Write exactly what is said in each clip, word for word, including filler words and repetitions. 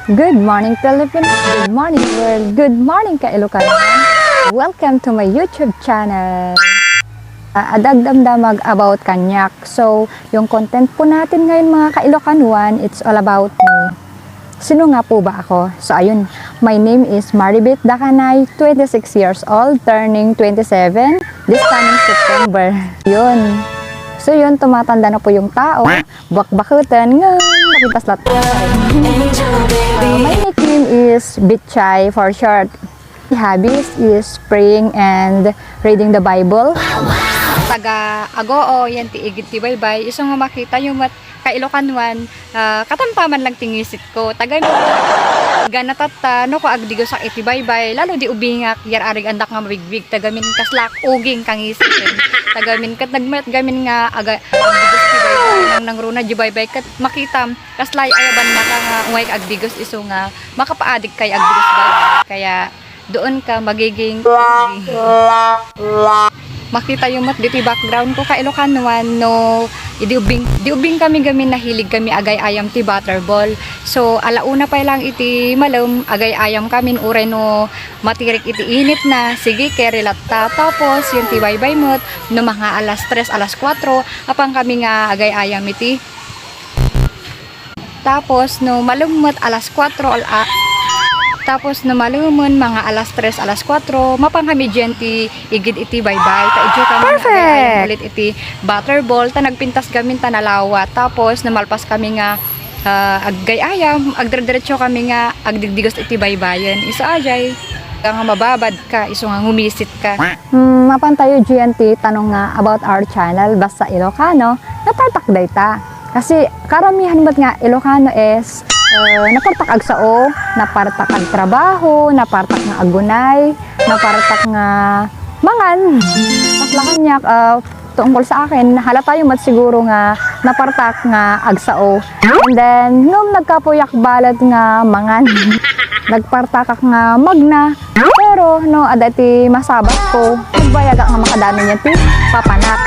Good morning, Philippines. Good morning, world. Good morning, ka-Ilocano. Welcome to my YouTube channel. Ah, adda agdamdamag about kaniak. So, yung content po natin ngayon, mga ka-Ilocanoan, it's all about me. Sino nga po ba ako? So, ayun, my name is Maribeth Dacanay, twenty-six years old, turning twenty-seven this coming September. Yun. So, yun, tumatanda na po yung tao. Bakbakuten nga nakipaslat. Uh, my nickname is Bitchay for short. My hobbies is praying and reading the Bible. Taga Agoo, yan ti igid ti baybay. Isu nga makita yung mat ka-Ilocanoan, ah, katamtaman lang ti ngisit ko. Taga gana tatta, no, ko agdigosak iti baybay, lalo di ubingak, yar-arig andak nga mabigwig, tagamin kaslak, uging kangisit. Tagamin kat nagmayat gamin nga aga, agdigos ti baybay, nang nangruna di baybay, kat makitam, kaslay ayaban naka nga ungay ka agdigos isu nga makapaadik kay agdigos baybay. Kaya, doon ka magiging makita yung mat diti background ko ka Ilocanoan no, di ubing, di ubing kami gamin nahilig kami agay-ayam ti butterball. So, alauna pay lang iti malem, agay-ayam kami uray no matirik iti init na, sige, kere latta. Tapos, yun ti baybay met, no mga alas tres, alas kuatro, apang kami nga agay-ayam iti Tapos, no malem met alas kuatro, al-, a-, tapos no malemen mga alas tres, alas kuatro, mapan kami diyan ti igid iti baybay. Ta idiay kami nga agay-ayam ulit iti butterball. Ta nagpintas gamin ta nalawa. Tapos, no malpas kami nga, ah, agay-ayam, agdire-diretso kami nga agdigdigos iti baybayen. Isu a diay, nga mababad ka, isu nga ngumisit ka. Hmm, mapan tayo diyan ti tanong nga about our channel, Basta Ilocano, napartak dayta. Kasi karamihan met nga Ilocano is, eh, napartak agsao, napartak agtrabaho, napartak nga agunay, napartak nga mangan. Kasla kaniak, eh, tungkol sa akin, halata yo met siguro nga napartak nga agsao. And then, ngem nagkapuyak balet nga mangan. Nagpartakak nga magna, pero no, adda ti masabat ko, agbayagak nga makadami niya ti papanak.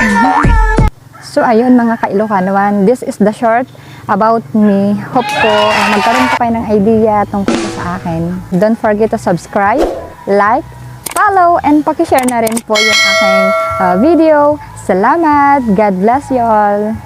So, ayun, mga ka-Ilocanoan, this is the short about me. Hope ko, ah, magkaroon po kayo ng idea tungkol po sa akin. Don't forget to subscribe, like, follow, and pakishare na rin po yung aking, ah, video. Salamat! God bless you all!